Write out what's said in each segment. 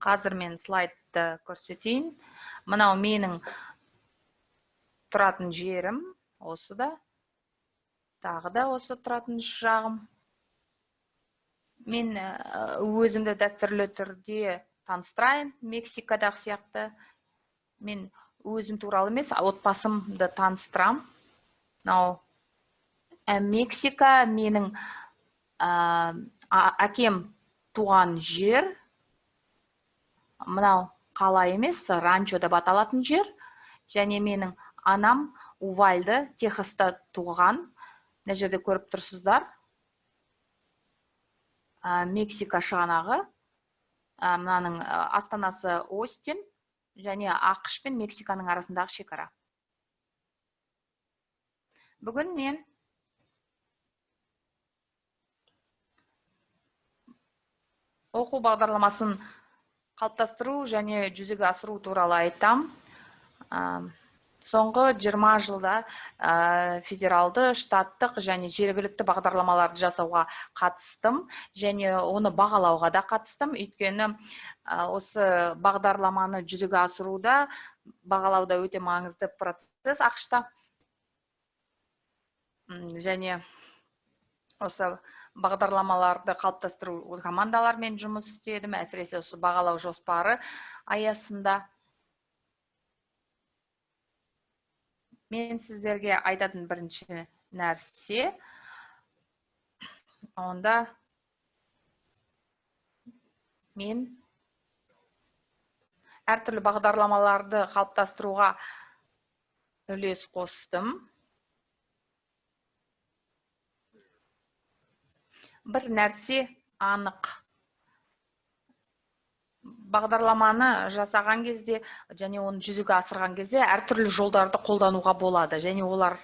Қазір мен слайдты көрсетейін. Мынау менің тұратын жерім, осы да. Тағы да осы тұратын жағым. Мен өзімді дәстүрлі түрде таныстырайын, Мексикадағы сияқты. Мен өзім туралы емес, отбасымды таныстырам. Мынау Мексика менің әкем туған жер. Мынау қала емес, ранчо деп аталатын жер. Және менің анам Увальды, Техаста туған. Мына жерде көріп тұрсыздар. Мексика шығанағы. Мынаның астанасы Остин және АҚШ пен Мексиканың арасындағы шекара. Бүгін мен оқу бағдарламасын қалыптастыру және жүзеге асыру туралы айтам. Соңғы 20 жылда федералды, штаттық және жергілікті бағдарламаларды жасауға қатыстым және оны бағалауға да қатыстым. Өйткені осы бағдарламаны жүзеге асыруда, бағалауда өте маңызды процесс АҚШ-та. Және осы бағдарламаларды қалыптастыру командалармен жұмыс істедім, әсіресе осы бағалау жоспары аясында. Мен сіздерге айтатын бірінші нәрсе, онда мен әртүрлі бағдарламаларды қалыптастыруға үлес қостым. Бір нәрсе анық. Бағдарламаны жасаған кезде және оны жүзеге асырған кезде әртүрлі жолдарды қолдануға болады және олар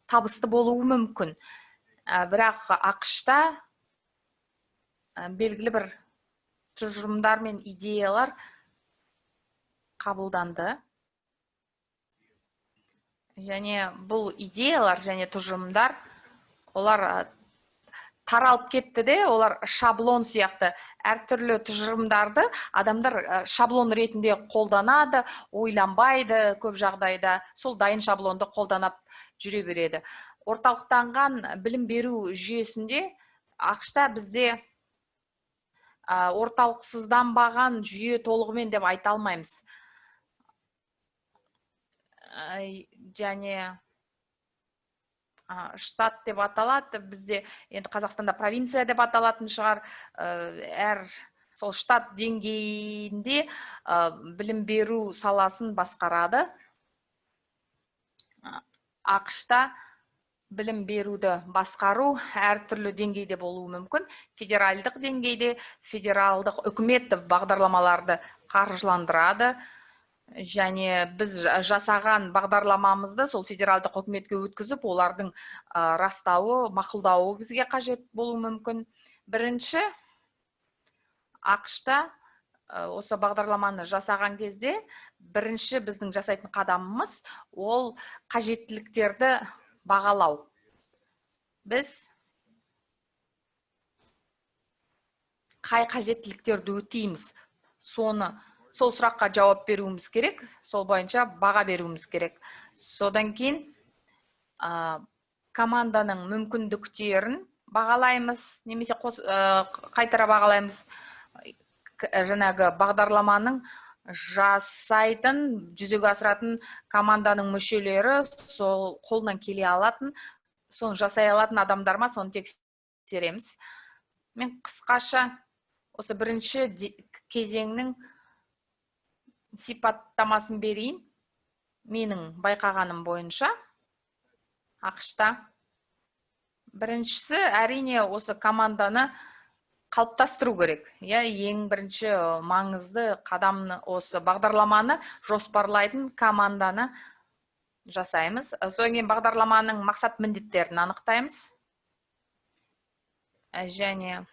табысты болуы мүмкін. Бірақ АҚШ-та белгілі бір тұжырымдар мен идеялар қабылданды. Және бұл идеялар және тұжырымдар олар таралып кетті де, олар шаблон сияқты әртүрлі тұжырымдарды адамдар шаблон ретінде қолданады, ойланбайды көп жағдайда, сол дайын шаблонды қолданып жүре береді. Орталықтанған білім беру жүйесінде АҚШ-та бізде орталықсызданбаған жүйе толығымен деп айта алмаймыз. Және штат деп аталады, бізде енді Қазақстанда провинция деп аталатын шығар. Әр сол штат деңгейінде білім беру саласын басқарады. АҚШ-та білім беруді басқару әртүрлі деңгейде болуы мүмкін. Федералдық деңгейде федералдық үкімет бағдарламаларды қаржыландырады. Және біз жасаған бағдарламамызды сол федералдық үкіметке өткізіп, олардың растауы, мақұлдауы бізге қажет болуы мүмкін. Бірінші, АҚШ-та осы бағдарламаны жасаған кезде бірінші біздің жасайтын қадамымыз ол қажеттіліктерді бағалау. Біз қай қажеттіліктерді өтейміз, сол сұраққа жауап беруіміз керек, сол бойынша баға беруіміз керек. Содан кейін команданың мүмкіндіктерін бағалаймыз, немесе қайтара бағалаймыз. Жаңағы бағдарламаның жасайтын, жүзеге асыратын команданың мүшелері сол қолынан келе алатын, соны жасай алатын адамдар ма, соны тексереміз. Мен қысқаша осы бірінші кезеңнің сипаттамасын берейін. Менің байқағаным бойынша АҚШ-та біріншісі әрине осы команданы қалыптастыру керек. Иә, ең бірінші маңызды қадамны осы бағдарламаны жоспарлайтын команданы жасаймыз. Содан кейін бағдарламаның мақсат міндеттерін анықтаймыз. Және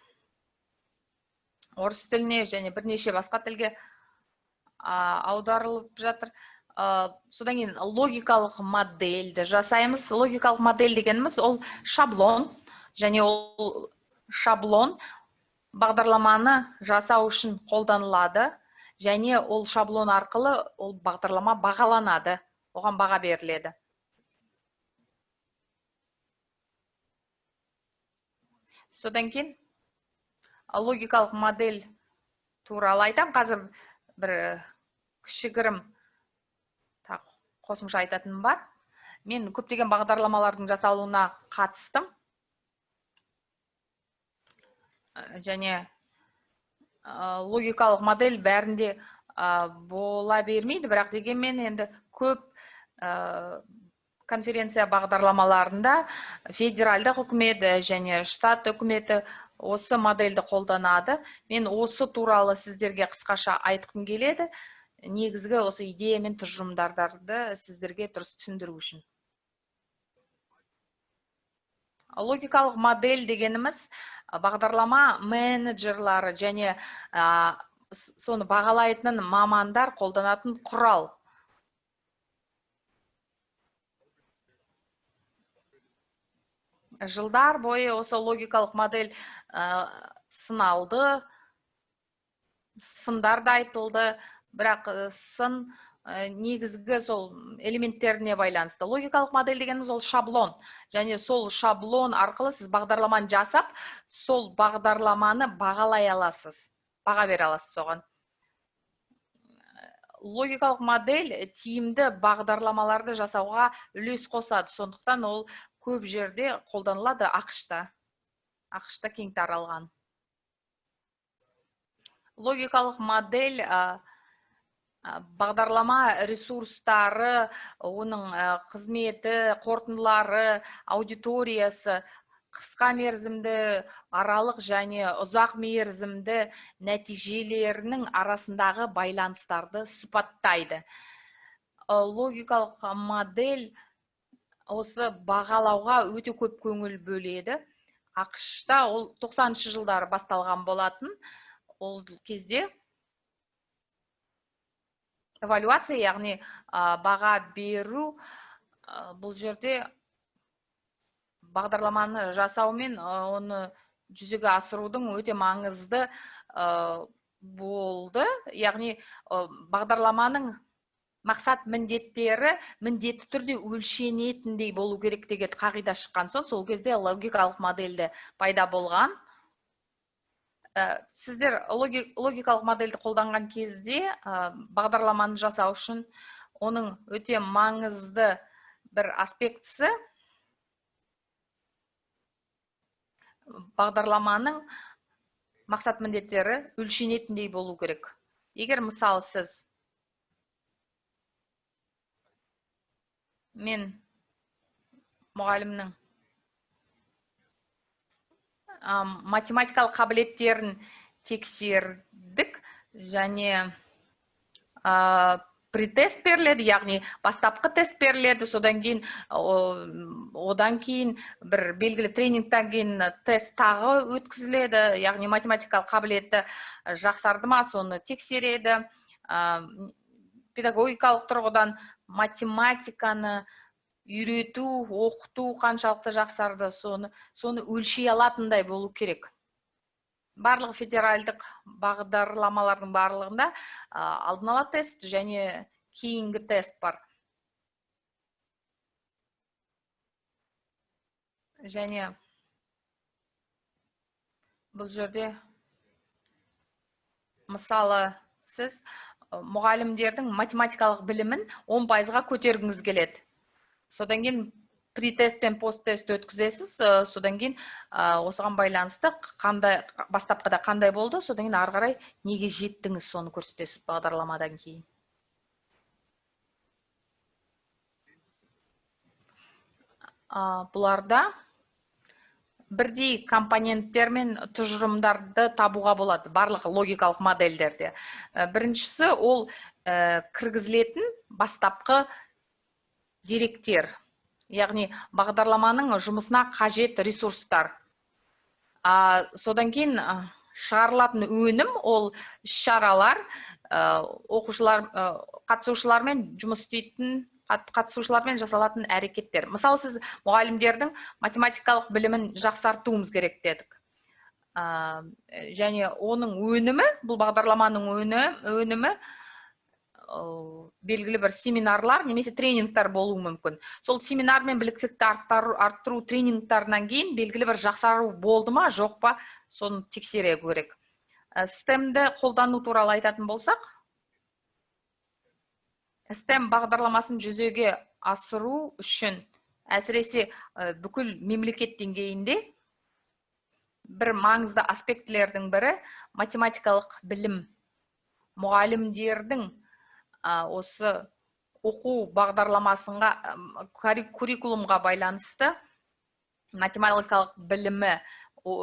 орыс тіліне және бірнеше басқа тілге аударылып жатыр. Содан кейін логикалық модельді жасаймыз. Логикалық модель дегеніміз ол шаблон, және ол шаблон бағдарламаны жасау үшін қолданылады. Және ол шаблон арқылы ол бағдарлама бағаланады, оған баға беріледі. Содан кейін логикалық модель туралы айтам. Қазір бір кішігірім қосымша айтатыным бар. Мен көптеген бағдарламалардың жасалуына қатыстым. Және логикалық модель бәрінде бола бермейді, бірақ дегенмен енді көп конференция бағдарламаларында федеральдық үкімет және штат үкіметі осы модельді қолданады. Мен осы туралы сіздерге қысқаша айтқым келеді. Негізгі осы идея мен тұжырымдарды сіздерге дұрыс түсіндіру үшін. Логикалық модель дегеніміз бағдарлама менеджерлары және соны бағалайтын мамандар қолданатын құрал. Жылдар бойы осы логикалық модель сыналды, сындар да айтылды, бірақ сын негізгі сол элементтеріне байланысты. Логикалық модель дегеніміз ол шаблон. Және сол шаблон арқылы сіз бағдарламаны жасап, сол бағдарламаны бағалай аласыз, баға бере аласыз соған. Логикалық модель тиімді бағдарламаларды жасауға үлес қосады. Сондықтан ол көп жерде қолданылады, АҚШ-та. АҚШ-та кең таралған. Логикалық модель бағдарлама ресурстары, оның қызметі, қорытындылары, аудиториясы, қысқа мерзімді, аралық және ұзақ мерзімді нәтижелерінің арасындағы байланыстарды сипаттайды. Логикалық модель осы бағалауға өте көп көңіл бөледі. АҚШ-та ол 90-шы жылдары басталған болатын. Ол кезде эвалюация, яғни баға беру, бұл жерде бағдарламаны жасау мен оны жүзеге асырудың өте маңызды болды. Яғни бағдарламаның мақсат міндеттері міндетті түрде өлшенетіндей болу керек деген қағида шыққан соң, сол кезде логикалық модельді пайда болған. Сіздер логикалық модельді қолданған кезде бағдарламаны жасау үшін оның өте маңызды бір аспектісі бағдарламаның мақсат міндеттері өлшенетіндей болу керек. Егер мысалы сіз мен мұғалімнің математикалық қабілеттерін тексердік және претест беріледі, яғни бастапқы тест беріледі, содан кейін одан кейін бір белгілі тренингтен кейін тест тағы өткізіледі, яғни математикалық қабілеті жақсарды ма, соны тексереді. Педагогикалық тұрғыдан математиканы үйрету, оқыту қаншалықты жақсарды, соны өлшей алатындай болу керек. Барлық федеральдық бағдарламалардың барлығында алдын ала тест және кейінгі тест бар. Және бұл жерде мысалы сіз мұғалімдердің математикалық білімін 10%-ға көтергіңіз келеді. Содан кейін претест пен посттест өткізесіз, содан кейін осыған байланысты қандай бастапқыда қандай болды, содан кейін ары қарай неге жеттіңіз, соны көрсетесіз бағдарламадан кейін. Бұларда бірдей компоненттер мен тұжырымдарды табуға болады барлық логикалық модельдерде. Біріншісі ол кіргізілетін бастапқы деректер, яғни бағдарламаның жұмысына қажет ресурстар. Содан кейін шығарылатын өнім ол іс-шаралар, оқушылар, қатысушылармен жұмыс істейтін, қатысушылармен жасалатын әрекеттер. Мысалы, сіз мұғалімдердің математикалық білімін жақсартуымыз керек дедік. Және оның өнімі, бұл бағдарламаның өнімі белгілі бір семинарлар немесе тренингтар болуы мүмкін. Сол семинар мен біліктілікті арттыру тренингтарынан кейін белгілі бір жақсару болды ма, жоқ па, соны тексере керек. STEM-ді қолдану туралы айтатын болсақ, STEM бағдарламасын жүзеге асыру үшін әсіресе бүкіл мемлекет деңгейінде бір маңызды аспектілердің бірі математикалық білім. Мұғалімдердің осы оқу бағдарламасынға, куррикулумға байланысты математикалық білімі,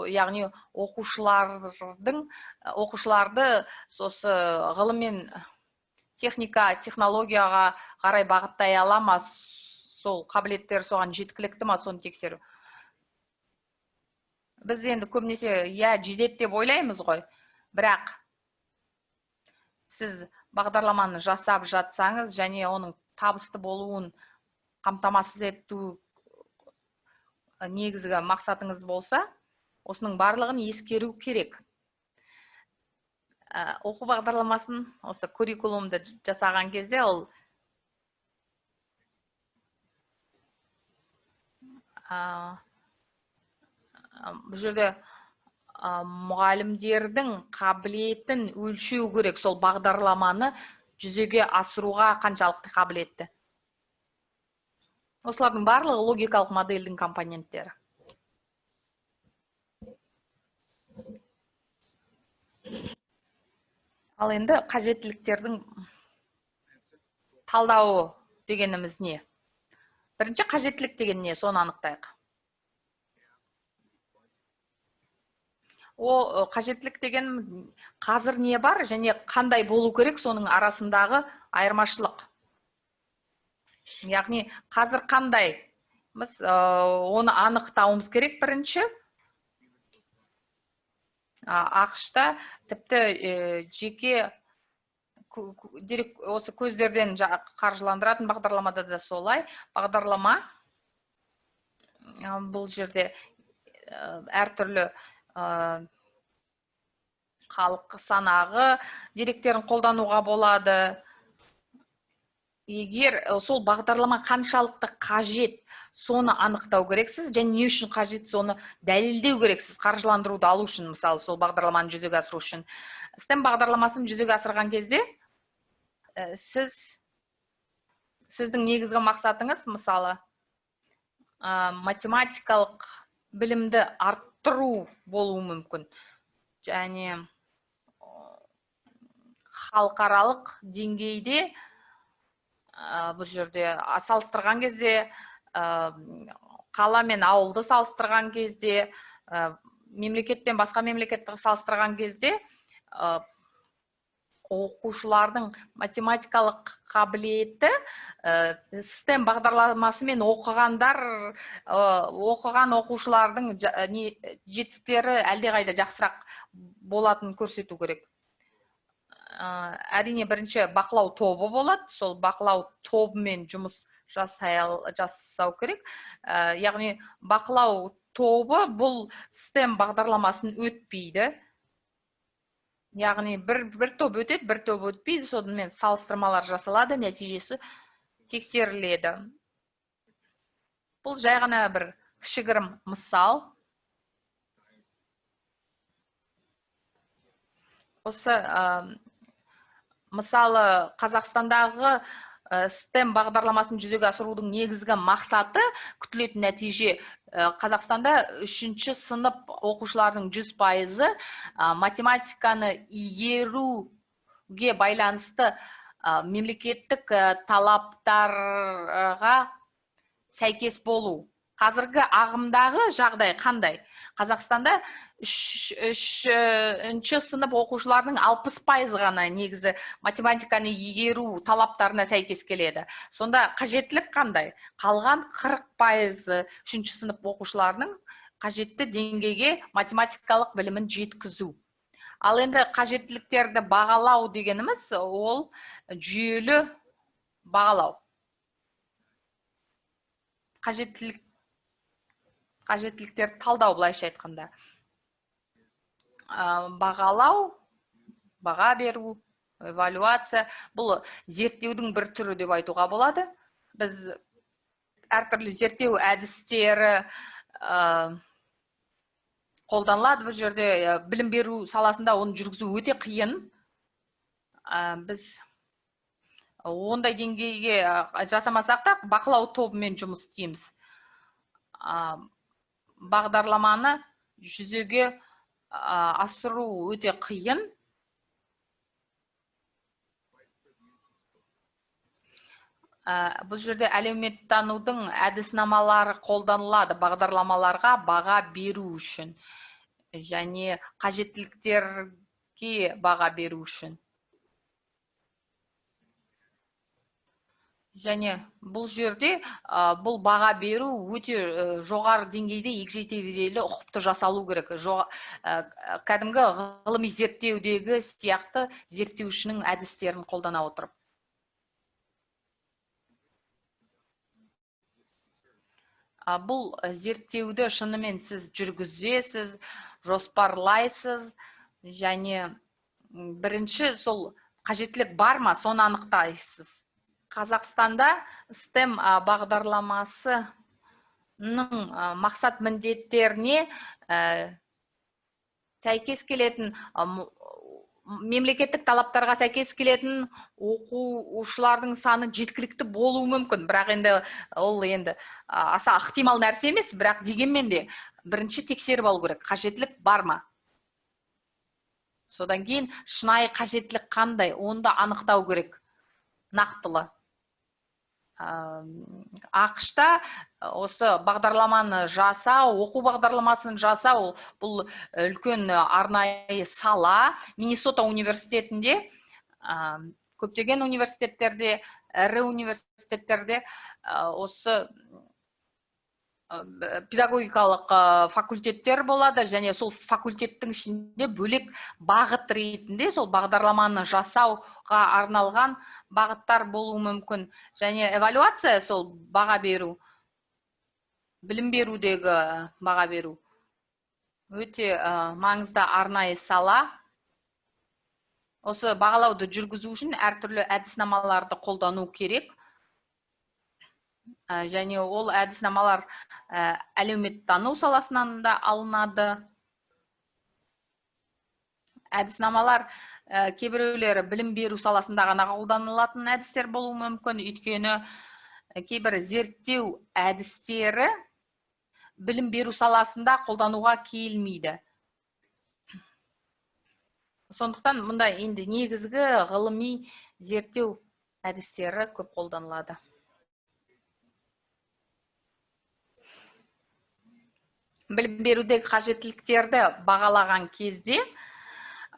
яғни оқушыларды осы ғылым мен техника, технологияға қарай бағыттай ала ма, сол қабілеттер соған жеткілікті ма, соны тексеру. Біз енді көбінесе иә жетеді деп ойлаймыз ғой, бірақ сіз бағдарламаны жасап жатсаңыз және оның табысты болуын қамтамасыз ету негізгі мақсатыңыз болса, осының барлығын ескеру керек. Оқу бағдарламасын, осы куррикулумды жасаған кезде ол бұл жерде мұғалімдердің қабілетін өлшеу керек, сол бағдарламаны жүзеге асыруға қаншалықты қабілетті. Осылардың барлығы логикалық модельдің компоненттері. Ал енді қажеттіліктердің талдауы дегеніміз не? Бірінші қажеттілік деген не, соны анықтайық. Ол қажеттілік деген қазір не бар және қандай болу керек, соның арасындағы айырмашылық. Яғни қазір қандай, біз оны анықтауымыз керек бірінші. АҚШ-та тіпті жеке дерек осы көздерден қаржыландыратын бағдарламада да солай. Бағдарлама бұл жерде әртүрлі халық санағы деректерін қолдануға болады. Егер сол бағдарлама қаншалықты қажет, соны анықтау керексіз, және не үшін қажет, соны дәлелдеу керексіз қаржыландыруды алу үшін, мысалы, сол бағдарламаны жүзеге асыру үшін. STEM бағдарламасын жүзеге асырған кезде сіздің негізгі мақсатыңыз, мысалы, математикалық білімді арттыру болуы мүмкін, және халықаралық деңгейде бұл жерде салыстырған кезде, қала мен ауылды салыстырған кезде, мемлекет пен басқа мемлекетті салыстырған кезде, оқушылардың математикалық қабілеті STEM бағдарламасымен оқыған оқушылардың жетістіктері әлдеқайда жақсырақ болатынын көрсету керек. Әрине, бірінші бақылау тобы болады, сол бақылау тобымен жұмыс жасау керек. Яғни бақылау тобы бұл STEM бағдарламасын өтпейді. Яғни бір топ өтеді, бір топ өтпейді, сонымен салыстырмалар жасалады, нәтижесі тексеріледі. Бұл жай ғана бір кішігірім мысал. Осы, мысалы, Қазақстандағы STEM бағдарламасын жүзеге асырудың негізгі мақсаты, күтілетін нәтиже, Қазақстанда 3-ші сынып оқушыларының 100%-ы, математиканы игеруге байланысты, мемлекеттік талаптарға сәйкес болу. Қазіргі ағымдағы жағдай қандай? Қазақстанда үшінші сынып оқушыларының 60% ғана негізі математиканы игеру талаптарына сәйкес келеді. Сонда қажеттілік қандай? Қалған 40% үшінші сынып оқушыларының қажетті деңгейге математикалық білімін жеткізу. Ал енді қажеттіліктерді бағалау дегеніміз ол жүйелі бағалау. Қажеттіліктерді талдау, былайша айтқанда. Бағалау, баға беру, эвалюация — бұл зерттеудің бір түрі деп айтуға болады. Біз әртүрлі зерттеу әдістері қолданылады бұл жерде. Білім беру саласында оны жүргізу өте қиын. Біз ондай деңгейге жасамасақ та, бақылау тобымен жұмыс істейміз. Бағдарламаны жүзеге асыру өте қиын. Бұл жерде әлеуметтанудың әдіснамалары қолданылады бағдарламаларға баға беру үшін және қажеттіліктерге баға беру үшін. Және бұл жерде бұл баға беру өте жоғары деңгейде егжей тегжейлі, ұқыпты жасалу керек. Кәдімгі ғылыми зерттеудегі сияқты зерттеушінің әдістерін қолдана отырып. Бұл зерттеуді шынымен сіз жүргізесіз, жоспарлайсыз және бірінші сол қажеттілік бар ма, соны анықтайсыз. Қазақстанда STEM бағдарламасының мақсат міндеттеріне сәйкес келетін, мемлекеттік талаптарға сәйкес келетін оқушылардың саны жеткілікті болуы мүмкін. Бірақ енді ол енді аса ықтимал нәрсе емес, бірақ дегенмен де бірінші тексеріп алу керек, қажеттілік бар ма? Содан кейін шынайы қажеттілік қандай, оны да анықтау керек нақтылы. АҚШ-та осы бағдарламаны жасау, оқу бағдарламасын жасау бұл үлкен арнайы сала. Миннесота университетінде, көптеген университеттерде, ірі университеттерде осы педагогикалық факультеттер болады және сол факультеттің ішінде бөлек бағыт ретінде сол бағдарламаны жасауға арналған бағыттар болуы мүмкін. Және эвалюация, сол баға беру, білім берудегі баға беру өте маңызды арнайы сала. Осы бағалауды жүргізу үшін әртүрлі әдіснамаларды қолдану керек. Және ол әдіснамалар әлеуметтану саласынан да алынады. Әдіснамалар кейбіреулері білім беру саласында ғана қолданылатын әдістер болуы мүмкін, өйткені кейбір зерттеу әдістері білім беру саласында қолдануға келмейді. Сондықтан мұнда енді негізгі ғылыми зерттеу әдістері көп қолданылады. Білім берудегі қажеттіліктерді бағалаған кезде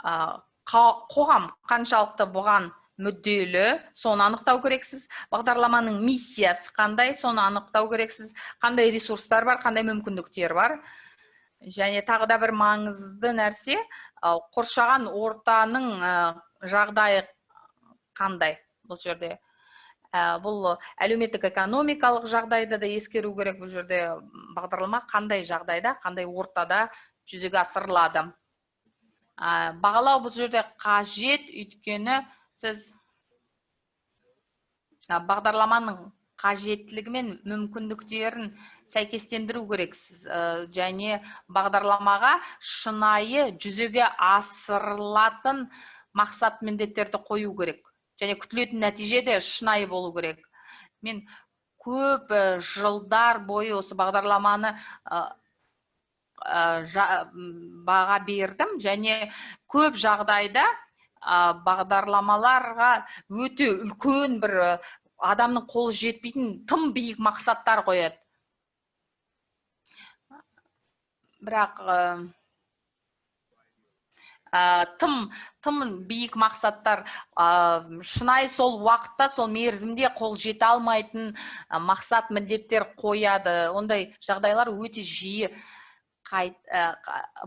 қоғам қаншалықты бұған мүдделі, соны анықтау керексіз. Бағдарламаның миссиясы қандай, соны анықтау керексіз. Қандай ресурстар бар, қандай мүмкіндіктер бар. Және тағы да бір маңызды нәрсе, қоршаған ортаның жағдайы қандай бұл жерде. Бұл әлеуметтік экономикалық жағдайды да ескеру керек. Бұл жерде бағдарлама қандай жағдайда, қандай ортада жүзеге асырылады. Бағалау бұл жерде қажет, өйткені сіз бағдарламаның қажеттілігі мен мүмкіндіктерін сәйкестендіру керексіз. Және бағдарламаға шынайы жүзеге асырылатын мақсат міндеттерді қою керек. Және күтілетін нәтиже де шынайы болу керек. Мен көп жылдар бойы осы бағдарламаны баға бердім және көп жағдайда бағдарламаларға өте үлкен бір адамның қолы жетпейтін тым биік мақсаттар қояды. Бірақ тым биік мақсаттар, шынайы сол уақытта, сол мерзімде қол жете алмайтын мақсат міндеттер қояды. Ондай жағдайлар өте жиі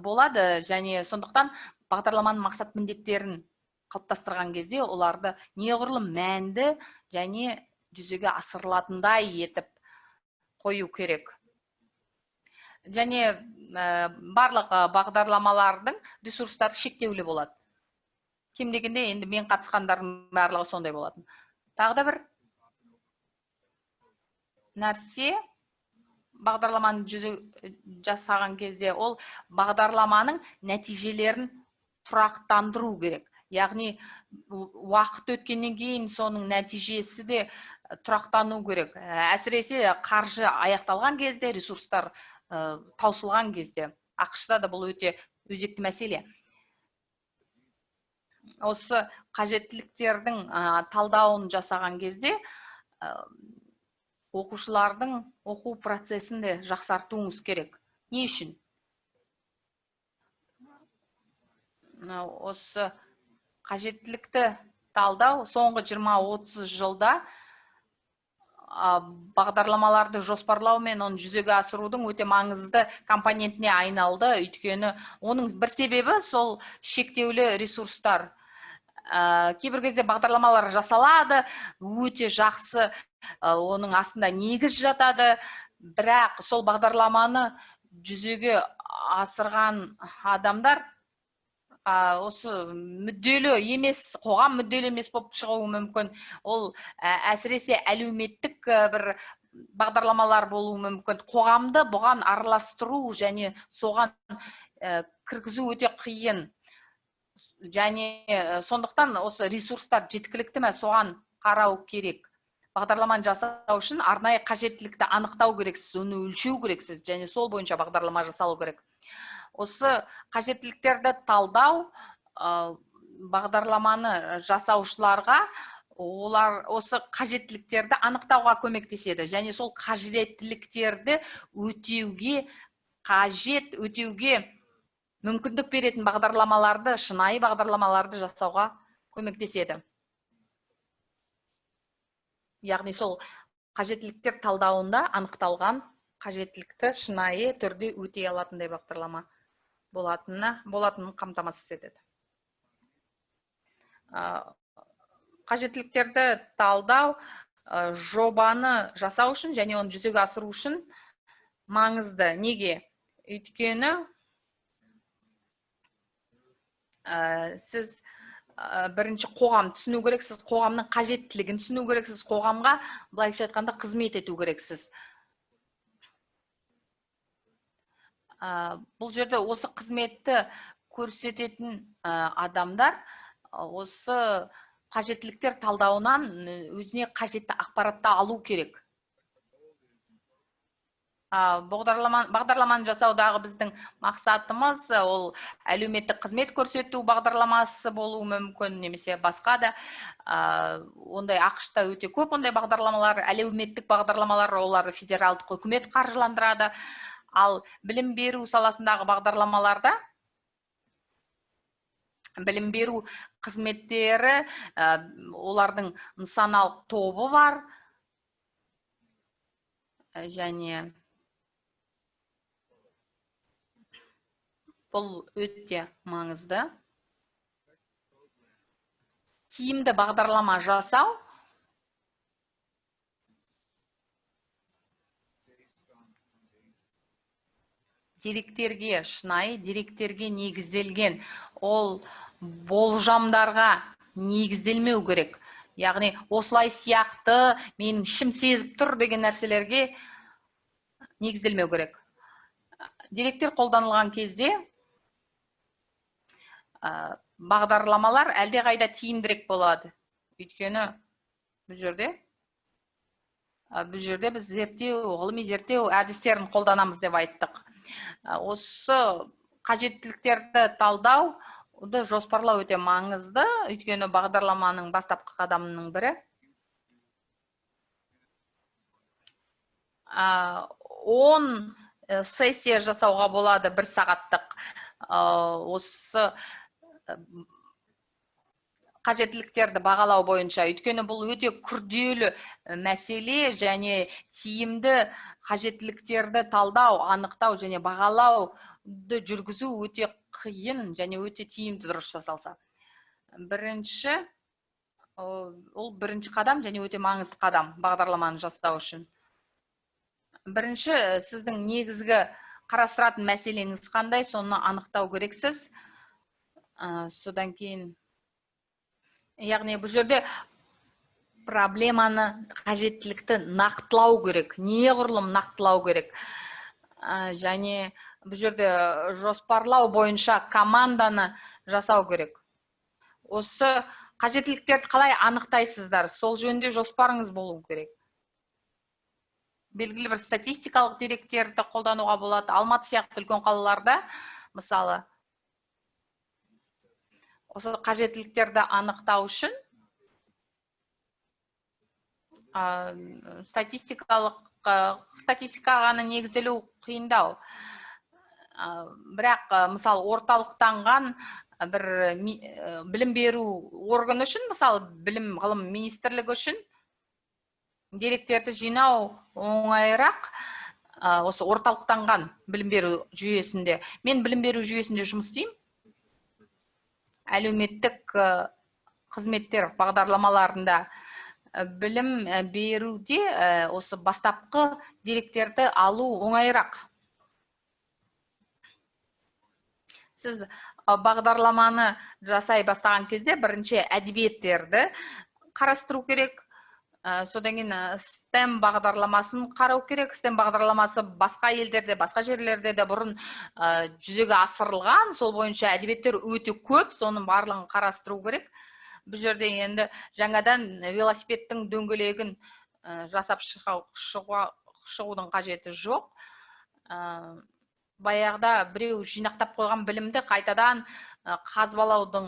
болады және сондықтан бағдарламаның мақсат міндеттерін қалыптастырған кезде оларды неғұрлым мәнді және жүзеге асырылатындай етіп қою керек. Және барлық бағдарламалардың ресурстар шектеулі болады. Кем дегенде енді мен қатысқандардың барлығы сондай болатын. Тағы да бір нәрсе, бағдарламаны жасаған кезде ол бағдарламаның нәтижелерін тұрақтандыру керек. Яғни уақыт өткеннен кейін соның нәтижесі де тұрақтану керек. Әсіресе қаржы аяқталған кезде, ресурстар таусылған кезде. АҚШ-та да бұл өте өзекті мәселе. Осы қажеттіліктердің талдауын жасаған кезде оқушылардың оқу процесін де жақсартуыңыз керек. Не үшін? Осы қажеттілікті талдау соңғы 20-30 жылда бағдарламаларды жоспарлау мен оны жүзеге асырудың өте маңызды компонентіне айналды. Өйткені оның бір себебі сол шектеулі ресурстар. Кейбір кезде бағдарламалар жасалады, өте жақсы, оның астында негіз жатады, бірақ сол бағдарламаны жүзеге асырған адамдар осы мүдделі емес, қоғам мүдделі емес болып шығуы мүмкін. Ол әсіресе әлеуметтік бір бағдарламалар болуы мүмкін. Қоғамды бұған араластыру және соған кіргізу өте қиын. Және сондықтан осы ресурстар жеткілікті ме, соған қарау керек. Бағдарламаны жасау үшін арнайы қажеттілікті анықтау керексіз, оны өлшеу керексіз және сол бойынша бағдарлама жасалу керек. Осы қажеттіліктерді талдау бағдарламаны жасаушыларға олар осы қажеттіліктерді анықтауға көмектеседі және сол қажеттіліктерді өтеуге қажет, өтеуге мүмкіндік беретін бағдарламаларды, шынайы бағдарламаларды жасауға көмектеседі. Яғни сол қажеттіліктер талдауында анықталған қажеттілікті шынайы түрде өтей алатындай бағдарлама болатынын қамтамасыз етеді. Қажеттіліктерді талдау жобаны жасау үшін және оны жүзеге асыру үшін маңызды. Неге? Өйткені сіз бірінші қоғам түсіну керексіз, қоғамның қажеттілігін түсіну керексіз, қоғамға былайша айтқанда қызмет ету керексіз. Бұл жерде осы қызметті көрсететін адамдар осы қажеттіліктер талдауынан өзіне қажетті ақпаратты алу керек. Бағдарламаны жасаудағы біздің мақсатымыз ол әлеуметтік қызмет көрсету бағдарламасы болуы мүмкін, немесе басқа да. Ондай АҚШ-та өте көп ондай бағдарламалар, әлеуметтік бағдарламалар, оларды федералдық үкімет қаржыландырады. Ал білім беру саласындағы бағдарламаларда білім беру қызметтері, олардың нысаналық тобы бар және бұл өте маңызды. Тиімді бағдарлама жасау деректерге, шынайы деректерге негізделген, ол болжамдарға негізделмеу керек. Яғни осылай сияқты менің ішім сезіп тұр деген нәрселерге негізделмеу керек. Деректер қолданылған кезде бағдарламалар әлдеқайда тиімдірек болады. Өйткені бұл жерде біз зерттеу, ғылыми зерттеу әдістерін қолданамыз деп айттық. Осы қажеттіліктерді талдауды жоспарлау өте маңызды, өйткені бағдарламаның бастапқы қадамының бірі. 10 сессия жасауға болады, бір сағаттық. Осы қажеттіліктерді бағалау бойынша, өйткені бұл өте күрделі мәселе және тиімді қажеттіліктерді талдау, анықтау және бағалауды жүргізу өте қиын және өте тиімді дұрыс жасалса. Бірінші, ол бірінші қадам және өте маңызды қадам бағдарламаны жасау үшін. Бірінші, сіздің негізгі қарастыратын мәселеңіз қандай, соны анықтау керексіз. Содан кейін, яғни бұл жерде проблеманы, қажеттілікті нақтылау керек, неғұрлым нақтылау керек. Және бұл жерде жоспарлау бойынша команданы жасау керек. Осы қажеттіліктерді қалай анықтайсыздар, сол жөнінде жоспарыңыз болу керек. Белгілі бір статистикалық деректерді қолдануға болады. Алматы сияқты үлкен қалаларда, мысалы, осы қажеттіліктерді анықтау үшін статистикаға ғана негізделу қиындау. Бірақ, мысалы, орталықтанған бір білім беру органы үшін, мысалы, білім ғылым министрлігі үшін деректерді жинау оңайырақ. Осы орталықтанған білім беру жүйесінде, мен білім беру жүйесінде жұмыс істеймін, әлеуметтік қызметтер бағдарламаларында білім беруде осы бастапқы деректерді алу оңайырақ. Сіз бағдарламаны жасай бастаған кезде бірінші әдебиеттерді қарастыру керек, содан кейін STEM бағдарламасын қарау керек. STEM бағдарламасы басқа елдерде, басқа жерлерде де бұрын жүзеге асырылған, сол бойынша әдебиеттер өте көп, соның барлығын қарастыру керек. Бұл жерде енді жаңадан велосипедтің дөңгелегін жасап шығудың қажеті жоқ. Баяғыда біреу жинақтап қойған білімді қайтадан қазбалаудың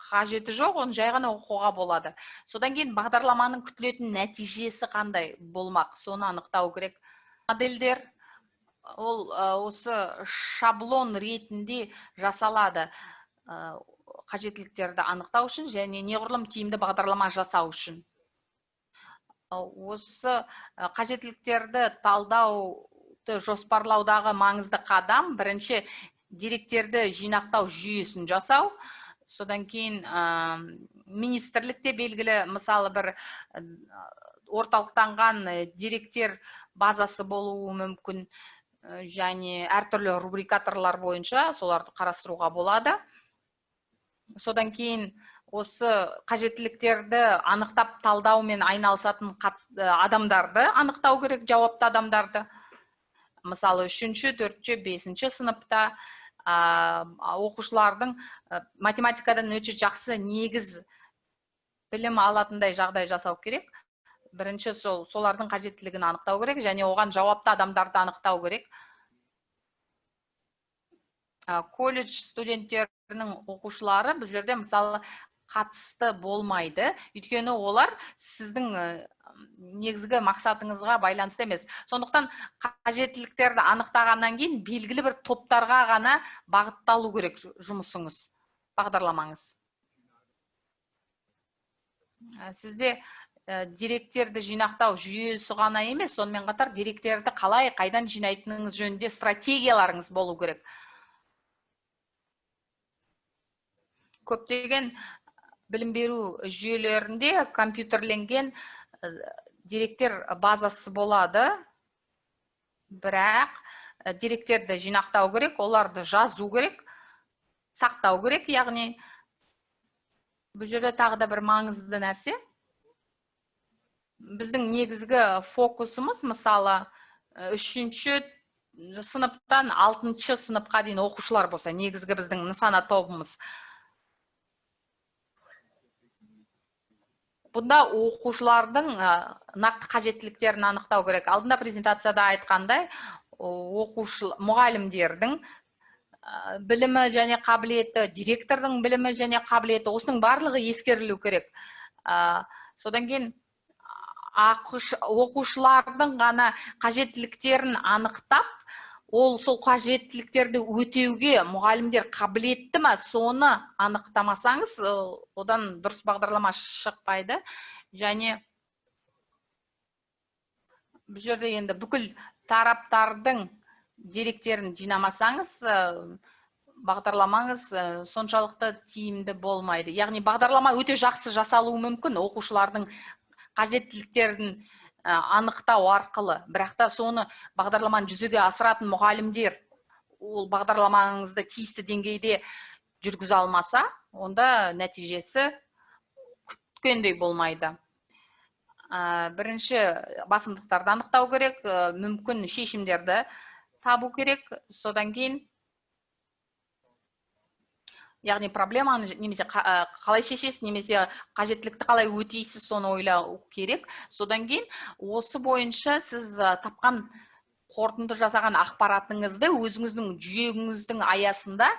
қажеті жоқ, оны жай ғана оқуға болады. Содан кейін бағдарламаның күтілетін нәтижесі қандай болмақ, соны анықтау керек. Модельдер ол осы шаблон ретінде жасалады, қажеттіліктерді анықтау үшін және неғұрлым тиімді бағдарлама жасау үшін. Осы қажеттіліктерді талдауды жоспарлаудағы маңызды қадам бірінші деректерді жинақтау жүйесін жасау. Содан кейін министрлікте белгілі, мысалы, бір орталықтанған деректер базасы болуы мүмкін, және әртүрлі рубрикаторлар бойынша соларды қарастыруға болады. Содан кейін осы қажеттіліктерді анықтап талдаумен айналысатын адамдарды анықтау керек, жауапты адамдарды. Мысалы, 3-ші, 4-ші, 5-ші сыныпта оқушылардың математикадан өте жақсы негіз білім алатындай жағдай жасау керек. Бірінші солардың қажеттілігін анықтау керек және оған жауапты адамдарды анықтау керек. Колледж студенттерінің оқушылары бұл жерде, мысалы, қатысты болмайды, өйткені олар сіздің негізгі мақсатыңызға байланысты емес. Сондықтан қажеттіліктерді анықтағаннан кейін белгілі бір топтарға ғана бағытталу керек жұмысыңыз, бағдарламаңыз. Сізде деректерді жинақтау жүйесі ғана емес, сонымен қатар деректерді қалай, қайдан жинайтыныңыз жөнінде стратегияларыңыз болу керек. Көптеген білім беру жүйелерінде компьютерленген деректер базасы болады, бірақ деректерді жинақтау керек, оларды жазу керек, сақтау керек. Яғни бұл жерде тағы да бір маңызды нәрсе. Біздің негізгі фокусымыз, мысалы, 3-ші сыныптан 6-шы сыныпқа дейін оқушылар болса, негізгі біздің нысана тобымыз. Бұнда оқушылардың нақты қажеттіліктерін анықтау керек. Алдында презентацияда айтқандай, мұғалімдердің білімі және қабілеті, директордың білімі және қабілеті, осының барлығы ескерілу керек. Содан кейін оқушылардың ғана қажеттіліктерін анықтап, ол сол қажеттіліктерді өтеуге мұғалімдер қабілетті ма, соны анықтамасаңыз, одан дұрыс бағдарлама шықпайды. Және бұл жерде енді бүкіл тараптардың деректерін жинамасаңыз, бағдарламаңыз соншалықты тиімді болмайды. Яғни бағдарлама өте жақсы жасалуы мүмкін оқушылардың қажеттіліктерін анықтау арқылы, бірақ та соны бағдарламаны жүзеге асыратын мұғалімдер ол бағдарламаңызды тиісті деңгейде жүргізе алмаса, онда нәтижесі күткендей болмайды. Бірінші басымдықтарды анықтау керек, мүмкін шешімдерді табу керек, содан кейін яғни проблеманы немесе қалай шешесіз, немесе қажеттілікті қалай өтейсіз, соны ойлау керек. Содан кейін осы бойынша сіз тапқан, қорытынды жасаған ақпаратыңызды өзіңіздің жүйеңіздің аясында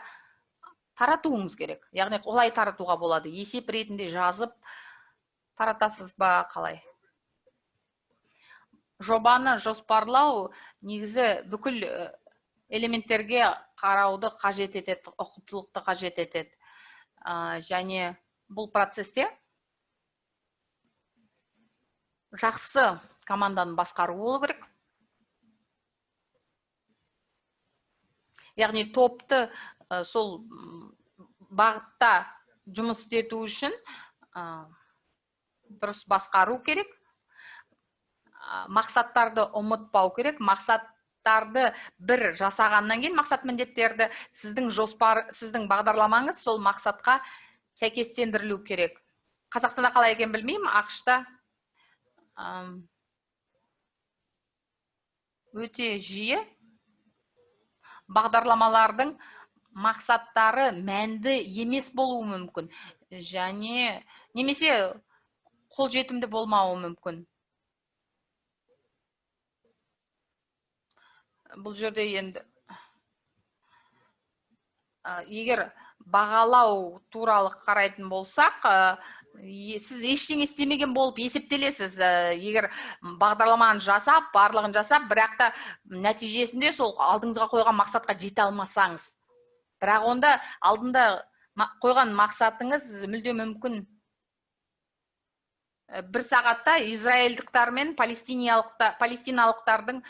таратуыңыз керек. Яғни қалай таратуға болады? Есеп ретінде жазып таратасыз ба, қалай? Жобаны жоспарлау негізі бүкіл элементтерге қарауды қажет етеді, ұқыптылықты қажет етеді. Және бұл процесте жақсы команданы басқару болу керек. Яғни топты сол бағытта жұмыс істету үшін дұрыс басқару керек. Мақсаттарды ұмытпау керек. Мақсаттарды бір жасағаннан кейін, мақсат міндеттерді, сіздің жоспар, сіздің бағдарламаңыз сол мақсатқа сәйкестендірілу керек. Қазақстанда қалай екенін білмеймін, АҚШ-та өте жиі бағдарламалардың мақсаттары мәнді емес болуы мүмкін және немесе қолжетімді болмауы мүмкін. Бұл жерде енді егер бағалау туралы қарайтын болсақ, сіз ештеңе істемеген болып есептелесіз. Егер бағдарламаны жасап, барлығын жасап, бірақ та нәтижесінде сол алдыңызға қойған мақсатқа жете алмасаңыз, бірақ онда алдында қойған мақсатыңыз мүлде мүмкін. Бір сағатта израильдықтар мен палестиналықтардың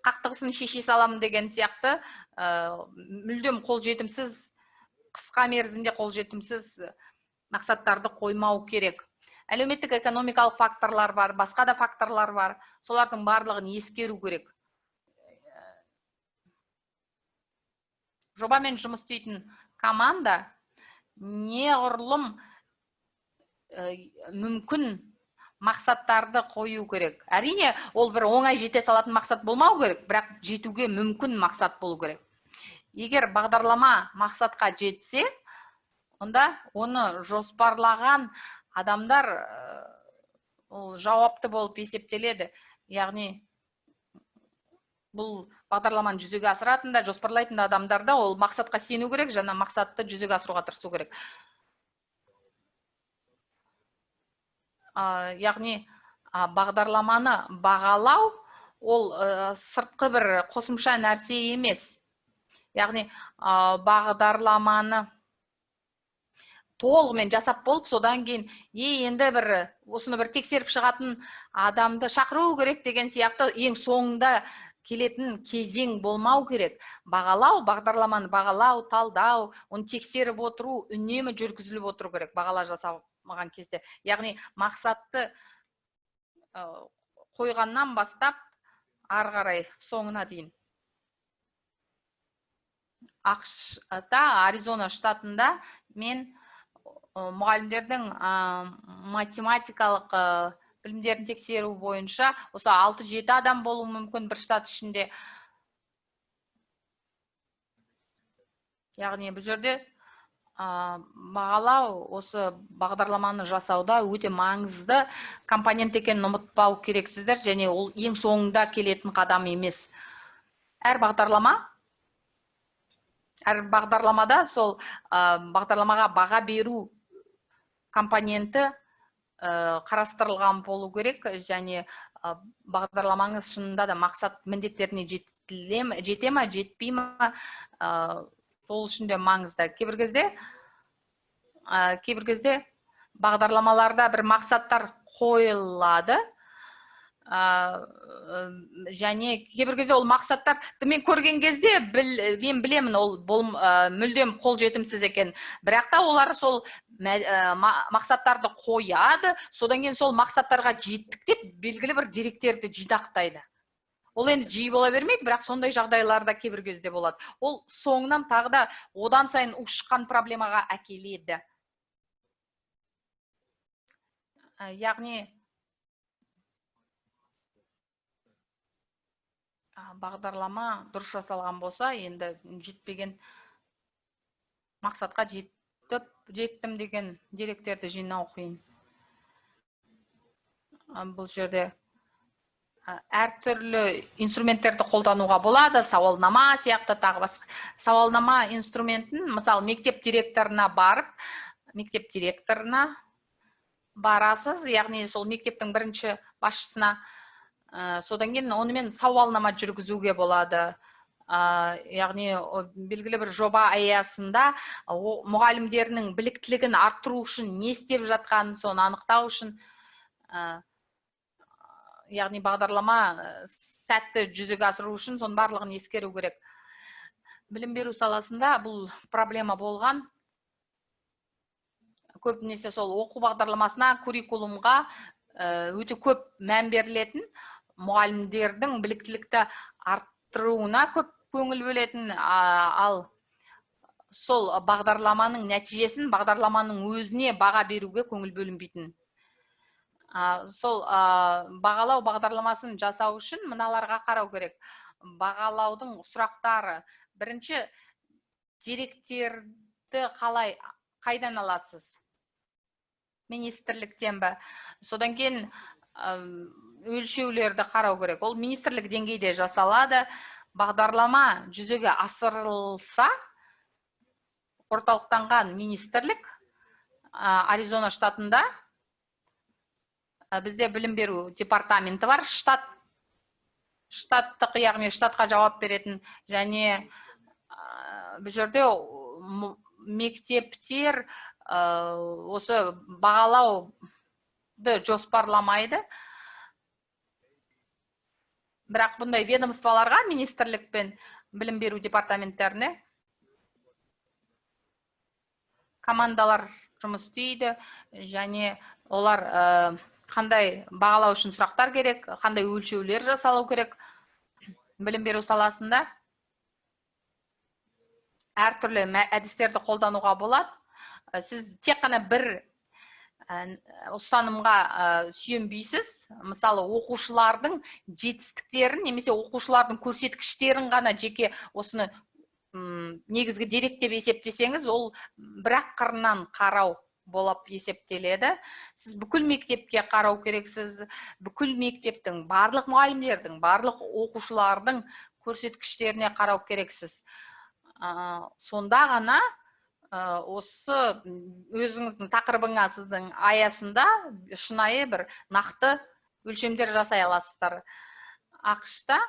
қақтығысын шеше саламын деген сияқты, мүлдем қолжетімсіз, қысқа мерзімде қолжетімсіз мақсаттарды қоймау керек. Әлеуметтік экономикалық факторлар бар, басқа да факторлар бар, солардың барлығын ескеру керек. Жобамен жұмыс істейтін команда неғұрлым мүмкін мақсаттарды қою керек. Әрине, ол бір оңай жете салатын мақсат болмау керек, бірақ жетуге мүмкін мақсат болу керек. Егер бағдарлама мақсатқа жетсе, онда оны жоспарлаған адамдар ол жауапты болып есептеледі. Яғни бұл бағдарламаны жүзеге асыратын да, жоспарлайтын да адамдар да ол мақсатқа сену керек, және мақсатты жүзеге асыруға тырысу керек. Яғни бағдарламаны бағалау ол сыртқы бір қосымша нәрсе емес. Яғни бағдарламаны толығымен жасап болып, содан кейін енді бір осыны бір тексеріп шығатын адамды шақыру керек деген сияқты ең соңында келетін кезең болмау керек. Бағалау, бағдарламаны бағалау, талдау, оны тексеріп отыру үнемі жүргізіліп отыру керек бағала жасалмаған кезде. Яғни мақсатты қойғаннан бастап ары қарай соңына дейін. АҚШ-та, Аризона штатында мен мұғалімдердің математикалық білімдерін тексеру бойынша осы алты-жеті адам болуы мүмкін бір штат ішінде. Яғни бұл жерде бағалау осы бағдарламаны жасауда өте маңызды компонент екенін ұмытпау керексіздер, және ол ең соңында келетін қадам емес. Әр бағдарламада сол бағдарламаға баға беру компоненті қарастырылған болу керек, және бағдарламаңыз шынында да мақсат міндеттеріне жете ма, жетпей ма, сол үшін де маңызды. Кейбір кезде бағдарламаларда бір мақсаттар қойылады, және кейбір кезде ол мақсаттарды мен көрген кезде мен білемін, ол мүлдем қолжетімсіз екен. Бірақ та олар сол мақсаттарды қояды, содан кейін сол мақсаттарға жеттік деп белгілі бір деректерді жинақтайды. Ол енді жиі бола бермейді, бірақ сондай жағдайлар да кейбір кезде болады. Ол соңынан тағы да одан сайын ушыққан проблемаға әкеледі. Яғни бағдарлама дұрыс жасалған болса, енді жетпеген мақсатқа жеттім деген деректерді жинау қиын. Бұл жерде әртүрлі инструменттерді қолдануға болады, сауалнама сияқты тағы басқа. Сауалнама инструментін, мысалы, мектеп директорына барып, мектеп директорына барасыз, яғни сол мектептің бірінші басшысына, содан кейін онымен сауалнама жүргізуге болады. Яғни белгілі бір жоба аясында мұғалімдерінің біліктілігін арттыру үшін не істеп жатқанын соны анықтау үшін, яғни бағдарлама сәтті жүзеге асыру үшін соның барлығын ескеру керек. Білім беру саласында бұл проблема болған. Көбінесе сол оқу бағдарламасына, куррикулумға өте көп мән берілетін, мұғалімдердің біліктілікті арттыруына көп көңіл бөлетін, ал сол бағдарламаның нәтижесін, бағдарламаның өзіне баға беруге көңіл бөлінбейтін. Сол бағалау бағдарламасын жасау үшін мыналарға қарау керек. Бағалаудың сұрақтары. Бірінші, деректерді қалай, қайдан аласыз? Министрліктен бе? Содан кейін өлшеулерді қарау керек. Ол министрлік деңгейде жасалады. Бағдарлама жүзеге асырылса, орталықтанған министрлік, Аризона штатында бізде білім беру департаменті бар, штаттық, яғни штатқа жауап беретін, және бұл жерде мектептер осы бағалауды жоспарламайды. Бірақ бұндай ведомстволарға, министрлік пен білім беру департаменттеріне командалар жұмыс істейді, және олар қандай бағалау үшін сұрақтар керек, қандай өлшеулер жасалу керек білім беру саласында әртүрлі әдістерді қолдануға болады. Сіз тек қана бір ұстанымға сүйенбейсіз. Мысалы, оқушылардың жетістіктерін немесе оқушылардың көрсеткіштерін ғана жеке осыны негізгі дерек деп есептесеңіз, ол бір-ақ қырынан қарау болып есептеледі. Сіз бүкіл мектепке қарау керексіз, бүкіл мектептің, барлық мұғалімдердің, барлық оқушылардың көрсеткіштеріне қарау керексіз. Сонда ғана осы өзіңіздің тақырыбыңа, сіздің аясында шынайы бір нақты өлшемдер жасай аласыздар. АҚШ-та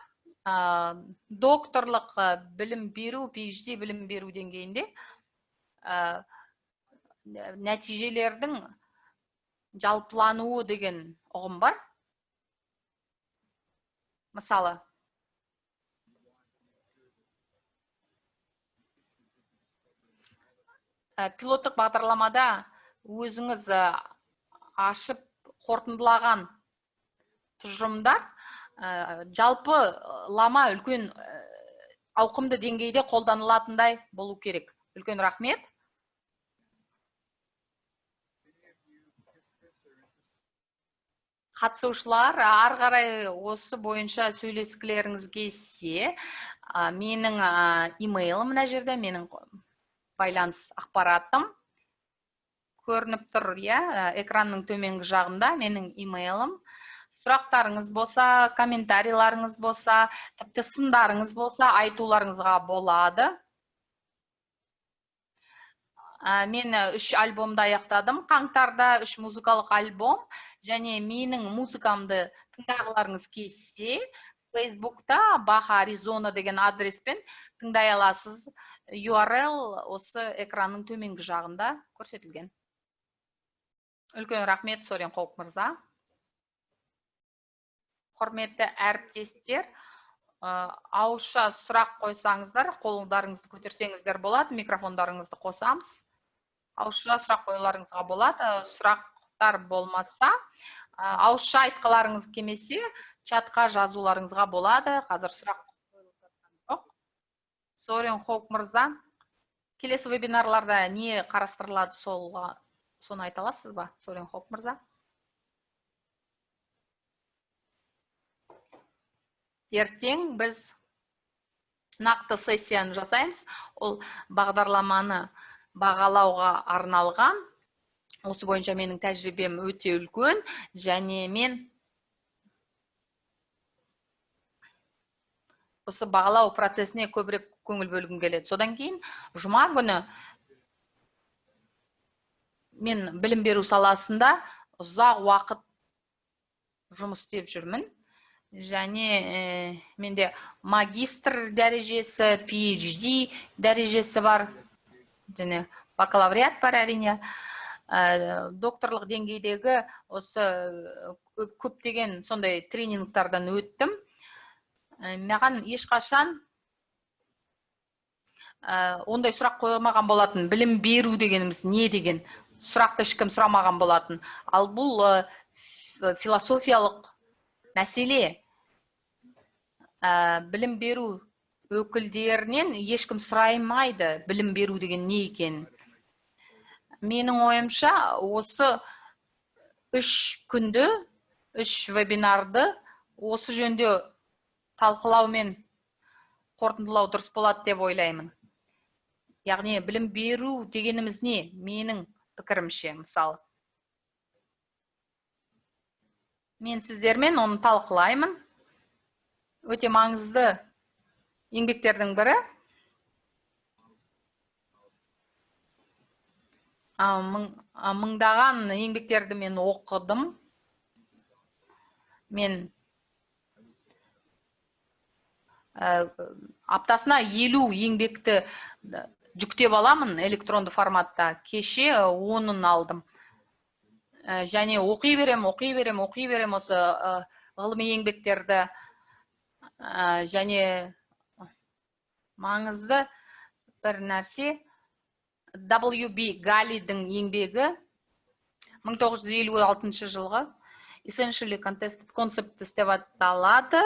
докторлық білім беру, PhD білім беру деңгейінде нәтижелердің жалпылануы деген ұғым бар. Мысалы, пилоттық бағдарламада өзіңіз ашып қорытындылаған тұжырымдар жалпы лама үлкен ауқымды деңгейде қолданылатындай болу керек. Үлкен рахмет. Қатысушылар, ары қарай осы бойынша сөйлескілеріңіз келсе, менің имейлім мына жерде, менің байланыс ақпаратым көрініп тұр, иә, экранның төменгі жағында менің имейлім. Сұрақтарыңыз болса, комментарийларыңыз болса, тіпті сындарыңыз болса, айтуларыңызға болады. Мен 3 альбомды аяқтадым. Қаңтарда 3 музыкалық альбом, және менің музыкамды тыңдағыларыңыз келсе, Фейсбукта Баха Аризона деген адреспен тыңдай аласыз. URL осы экранның төменгі жағында көрсетілген. Үлкен рахмет, Сорен Хоук мырза. Құрметті әріптестер, ауызша сұрақ қойсаңыздар, қолдарыңызды көтерсеңіздер болады, микрофондарыңызды қосамыз. Ауызша сұрақ қоюларыңызға болады. Сұрақтар болмаса, ауызша айтқыларыңыз келмесе, Чатқа жазуларыңызға болады. Қазір сұрақ жоқ. Сорен Хоук мырза, келесі вебинарларда не қарастырылады, соны айта аласыз ба, Сорен Хоук мырза? Ертең біз нақты сессияны жасаймыз. Ол бағдарламаны бағалауға арналған. Осы бойынша менің тәжірибем өте үлкен, және мен осы бағалау процесіне көбірек көңіл бөлгім келеді. Содан кейін жұма күні мен білім беру саласында ұзақ уақыт жұмыс істеп жүрмін. Және менде магистр дәрежесі, PhD дәрежесі бар, және бакалавриат бар, әрине. Докторлық деңгейдегі осы көптеген сондай тренингтардан өттім. Маған ешқашан ондай сұрақ қоймаған болатын. Білім беру дегеніміз не деген сұрақты ешкім сұрамаған болатын. Ал бұл философиялық мәселе. Білім беру өкілдерінен ешкім сұраймайды білім беру деген не екенін. Менің ойымша, осы 3 күнді, 3 вебинарды осы жөнде талқылау мен қорытындылау дұрыс болады деп ойлаймын. Яғни білім беру дегеніміз не? Менің пікірімше, мысалы. Мен сіздермен оны талқылаймын. Өте маңызды еңбектердің бірі. Мыңдаған еңбектерді мен оқыдым. Мен аптасына 50 еңбекті жүктеп аламын электронды форматта. Кеше 10-ын алдым. Және оқи берем, оқи берем, оқи берем осы ғылыми еңбектерді. Және маңызды бір нәрсе, W.B. Галлидің еңбегі 1956 жылғы Essentially Contested Concept деп аталады.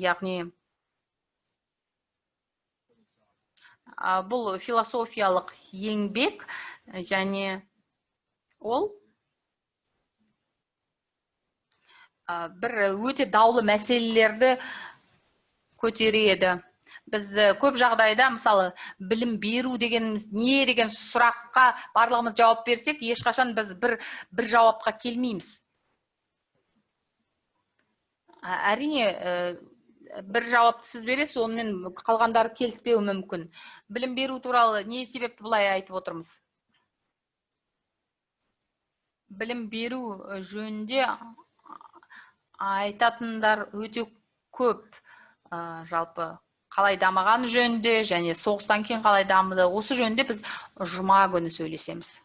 Яғни бұл философиялық еңбек, және ол бір өте даулы мәселелерді көтереді. Біз көп жағдайда, мысалы, білім беру дегеніміз не деген сұраққа барлығымыз жауап берсек, ешқашан біз бір жауапқа келмейміз. Әрине, бір жауапты сіз бересіз, онымен қалғандары келіспеуі мүмкін. Білім беру туралы не себепті бұлай айтып отырмыз? Білім беру жөнінде айтатындар өте көп. Жалпы қалай дамыған жөнінде және соғыстан кейін қалай дамыды, осы жөнінде біз жұма күні сөйлесеміз.